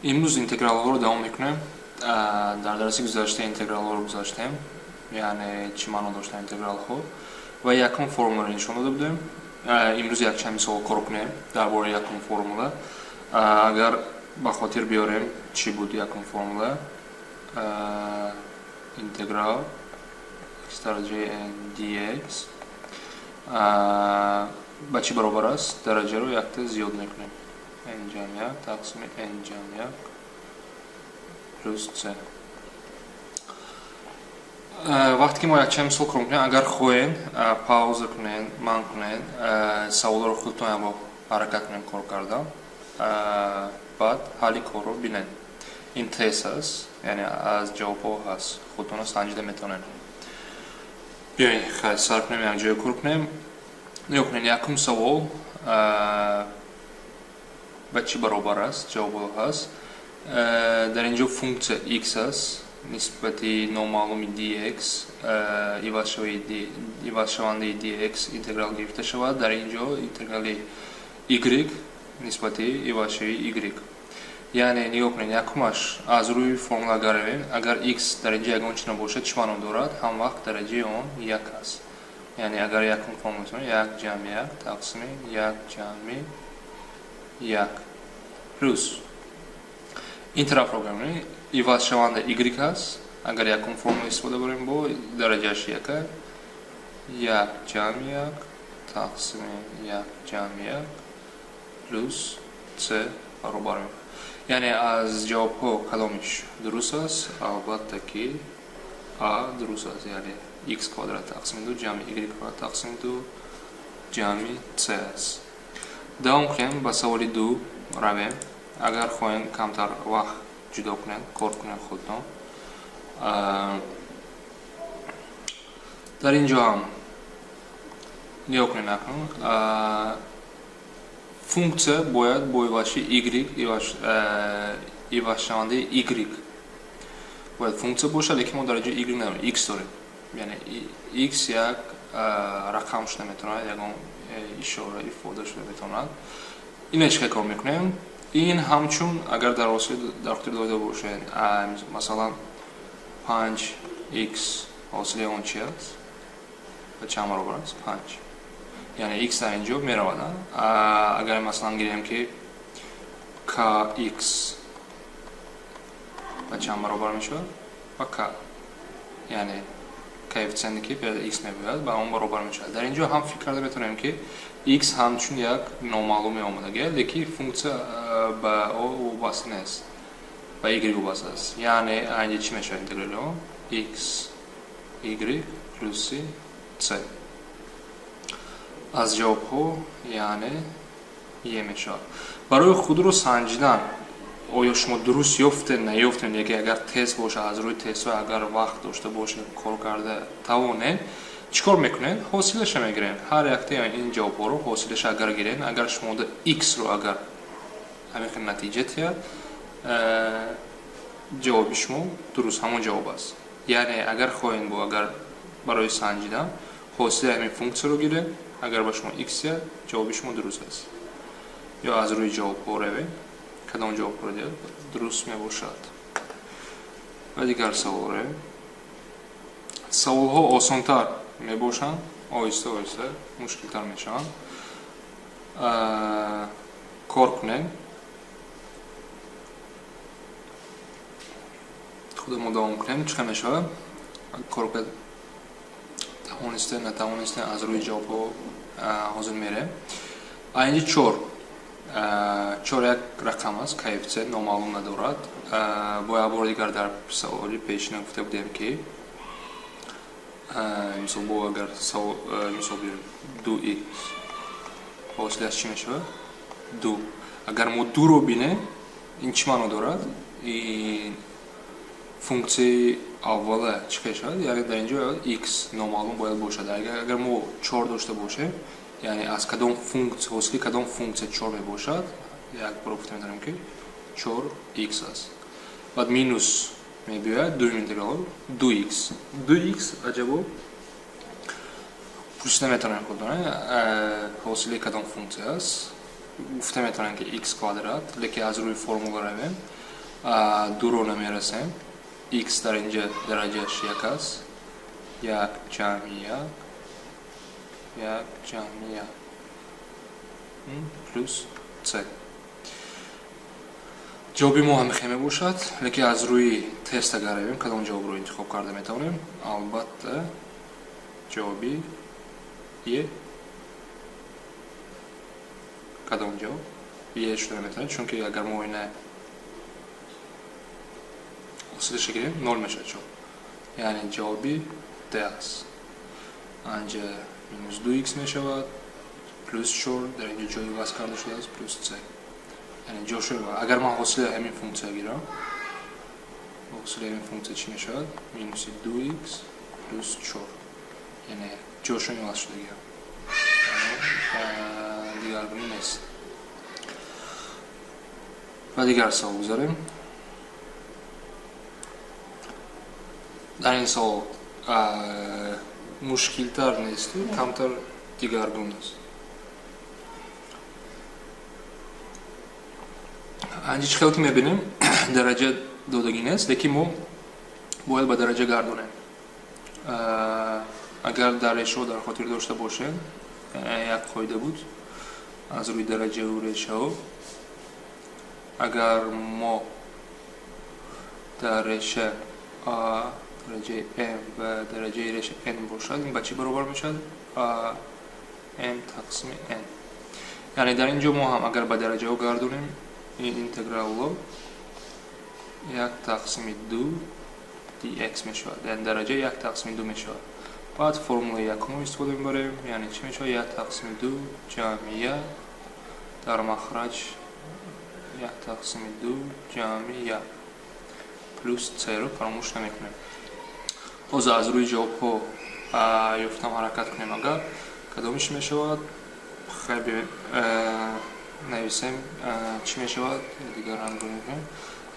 Имрӯз интегралҳоро давом мекунем. Дар дарси гузашта интегралҳоро гузаштем, яъне чӣ маъно доштанд интегралҳо ва якум формуларо нишон дода будем. Имрӯз якчанд мисол кор кунем дар бораи якум формула. Агар ба хотир биёрем, чӣ буд якум формула? Интеграл x дараҷаи n dx ба чӣ баробар аст? Дараҷаро якта зиёд мекунем: n ҷамъ як тақсими n ҷамъ як плюс c. Вақте ки мо якчанд мисол кор мекунем, агар хоҳем, пауза кунед, ман кунед, саволҳоро худтон якбор ҳаракат кунед кор кардан, баъд ҳалли корро бинед. Ин тест аст, яъне аз ҷавобҳо ҳаст, худтонро санҷида метавонед. Биёед, хайр, сар кунем, якҷоя кор кунем. Нигоҳ кунед, якум савол ба чӣ баробар аст? Ҷавобҳо ҳаст. Дар ин ҷо функсия x аст нисбати номаълуми dx, ивазшавандаи dx интеграл гирифта шавад. Дар ин ҷо интеграли y нисбати ивазшавии y. Яъне нигоҳ кунед, якумаш, аз рӯи формула агар равем, агар x дар ин ҷо ягон чи набошад, чӣ маъно дорад? Ҳам вақт дараҷаи он як аст. Яъне агар якум формула, як ҷамъи як тақсими як ҷамъи як плюс. Ин тарафро гардонем, ивазшаванда y аст. Агар якум формула истифода барем, бо дараҷааш яка, як ҷамъи як тақсими як ҷамъи як плюс c баробар мешавад. Яъне аз ҷавобҳо кадомиш дуруст аст? Албатта ки а дуруст аст, яъне x квадрат тақсими ду ҷамъи y квадрат тақсими ду ҷамъи c аст. Давом кунем, ба саволи ду равем. Агар хоҳем, камтар вақт ҷудо кунед, кор кунед худтон. Дар ин ҷо ҳам нигоҳ кунед, акнун функсия бояд бо ивазши y, ивазшавандаи y бояд функсия бошад, лекин мо дар ҷои y надорем, x дорем. Яъне x як рақам шуда метавонад, ягон ишора ифода шуда метавонад. Ина чӣ кор мекунем? Ин ҳамчун агар дар хотир дода бошед, масалан, 5 x ҳосили он чи аст, ба чанд баробар аст? Панҷ. Яъне x дар ин ҷо меравад. Агар масалан гирем, ки kx ба чанд баробар мешавад? Ба к, яъне коэффициенте, ки перед x мебояд, ба он баробар мешавад. Дар ин ҷо ҳам фикр карда метавонем, ки x ҳамчун як номаълуме омадагия, лекин функсия ба о вобаста нест, ба y вобаста аст. Яъне инҷа чӣ мешавад интеграли он? X y плюси c. Аз ҷавобҳо яъне е мешавад. Барои худро санҷидан, оё шумо дуруст ёфтед, наёфтед, яке агар тест бошад, аз рӯи тестҳо агар вақт дошта бошед, кор карда тавонед, чӣ кор мекунед? Ҳосилаша мегирем. Ҳар яктаи ин ҷавобҳоро ҳосилаша агар гирем, агар шумо x-ро агар ҳамин хел натиҷа тиҳад, ҷавоби шумо дуруст ҳамон ҷавоб аст. Яъне агар хоҳем, бо агар барои санҷидан ҳосили ҳамин функсияро гирем, агар ба шумо x диҳад, ҷавоби шумо дуруст аст. Ё аз рӯи ҷавобҳо равем, кадом ҷавобҳоро диҳад, дуруст мебошад. Ва дигар савол равем. Саволҳо осонтар мебошанд, оҳиста оҳиста мушкилтар мешаванд. Кор кунем, худамо давом кунем. Чӣ хел мешавад? Кор кард тавонистем, натавонистем, аз рӯи ҷавобҳо ҳозир мерем. Инҷа чор, чор як рақам аст, коэффициент номаълум надорад. Бо як бори дигар дар саволи пешина гуфта будем, ки мисол, бо агар мисол биёрем, ду икс ҳосилаш чӣ мешавад? Ду. Агар мо дуро бинем, ин чӣ маъно дорад? Ин функсияи аввала чӣ хел шавад? Яъне дар ин ҷо x номаълум бояд бошад. Агар мо чор дошта бошем, яъне аз кадом функсия, ҳосили кадом функсия чор мебошад? Як бор гуфта метавонем, ки чор икс аст. Баъд минус мебиёяд, дуюм интеграл ду икс. Ду икс аҷабо пурсида метавонем худтон, ҳосили кадом функсия аст? Гуфта метавонем, ки x квадрат, лекин аз рӯи формула равем. Дуро намерасем. X дар инҷа дараҷааш як аст. Як ҷамъи як, як ҷамъи як плюс c. Ҷавоби мо ҳамихел мебошад, лекин аз рӯи тест агар равем, кадом ҷавобро интихоб карда метавонем? Албатта, ҷавоби е. Кадом ҷавоб? Е шуда наметавонад, чунки агар мо ина ҳосилаша гирем, нол мешавад ҷавоб. Яъне ҷавоби д аст. Анҷа минус ду х мешавад, плюс чор дар инҷо ҷои иваз карда шудааст, плюс c. Яъне ҷошо, агар ман ҳосили ҳамин функсия гирам, ҳосили ҳамин функсия чӣ мешавад? Минуси ду х плюс чор. Яъне ҷошон иваз шудагиам, дигаргунӣ нест. Ба дигар савол гузарем. Дар ин савол мушкилтар несту, камтар дигаргун аст. Анҷа чӣ хел ки мебинем, дараҷа додагӣ нест, лекин мо бояд ба дараҷа гардонем. Агар дар решаҳо дар хотир дошта бошем, як қоида буд аз рӯи дараҷаву решаҳо. Агар мо дар реша а дараҷаи м ва дараҷаи реша n бошад, ин ба чӣ баробар мешавад? А м тақсими n. Яъне дар ин ҷо мо ҳам агар ба дараҷаҳо гардонем, ин интегралро як тақсими ду dx мешавад, яъне дараҷа як тақсими ду мешавад. Баъд формулаи якумро истифода мебарем, яъне чӣ мешавад? Як тақсими ду ҷамъи як дар махраҷ як тақсими ду ҷамъи як плюс c-ро фаромӯш намекунем. Ҳозир аз рӯи ҷавобҳо ёфтам ҳаракат кунем, агар кадомиш мешавад, хеле нависем, чӣ мешавад, дигар рангро мекунем.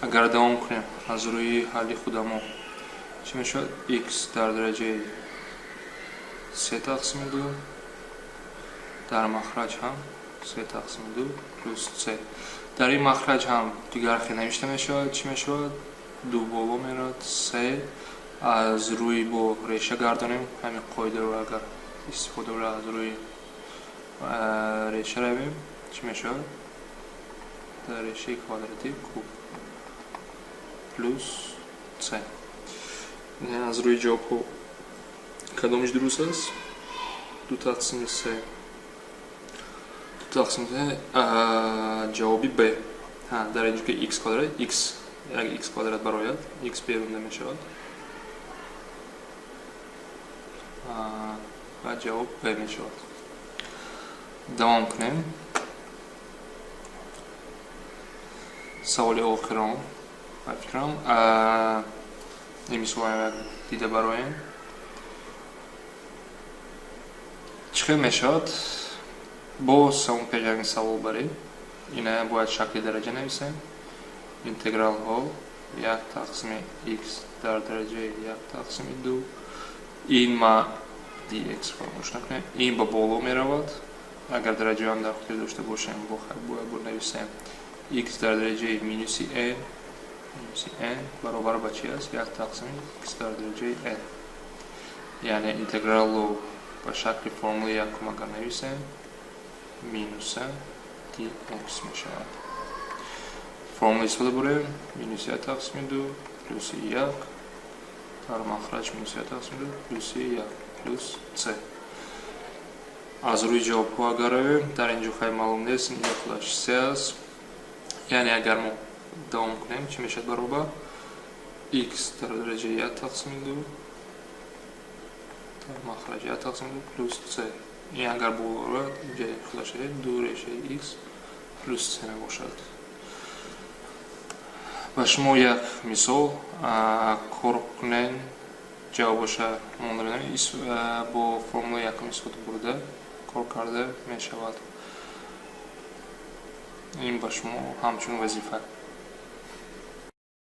Агар давом кунем аз рӯи ҳалли худамо, чӣ мешавад? X дар дараҷаи се тақсими ду дар махраҷ ҳам се тақсими ду плюс c. Дар ин махраҷ ҳам дигар хел навишта мешавад. Чӣ мешавад? Ду боло меравад, се аз рӯи бо реша гардонем, ҳамин қоидаро агар истифода бурда аз рӯи реша равем, чӣ мешавад? Дар решаи квадрати куб плюс c. Аз рӯи ҷавобҳо кадомиш дуруст аст? Ду тақсими се, ду тақсими се, ҷавоби б. Дар инҷо ки x квадрат, x як x квадрат барояд, x берун намешавад ва ҷавоб б мешавад. Давом кунем. Саволи охирон ба фикрам, ин мисолам дида бароем. Чӣ хел мешавад? Боз ҳамон пешаги савол барем. Ина бояд шакли дараҷа нависем. Интегралҳо як тақсими x дар дараҷаи як тақсими ду. Ин ма dx фаромӯш накунем. Ин ба боло меравад. Агар дараҷаам дар хотир дошта бошем, бояд нависем x дар дараҷаи минуси n, минуси n баробар ба чи аст? Як тақсими x дар дараҷаи n. Яъне интегралро ба шакли формулаи якум агар нависем, минуса dx мешавад. Формула истифода бурем, минус як тақсими ду плюси як дар махраҷ минус як тақсими ду плюси як плюс c. Аз рӯи ҷавобҳо агар равем, дар ин ҷо хеле маълум нест, инҷо худаш се аст. Яъне агар мо давом кунем, чӣ мешавад баробар? X дар дараҷаи як тақсими ду дар махраҷ як тақсими ду плюс c. Ин агар боло равад, инҷа худаш ду решаи x плюс c мебошад. Ба шумо як мисол кор кунен, ҷавобаша монда бо формулаи якум истифода бурда кор карда мешавад. Ин ба шумо ҳамчун вазифа.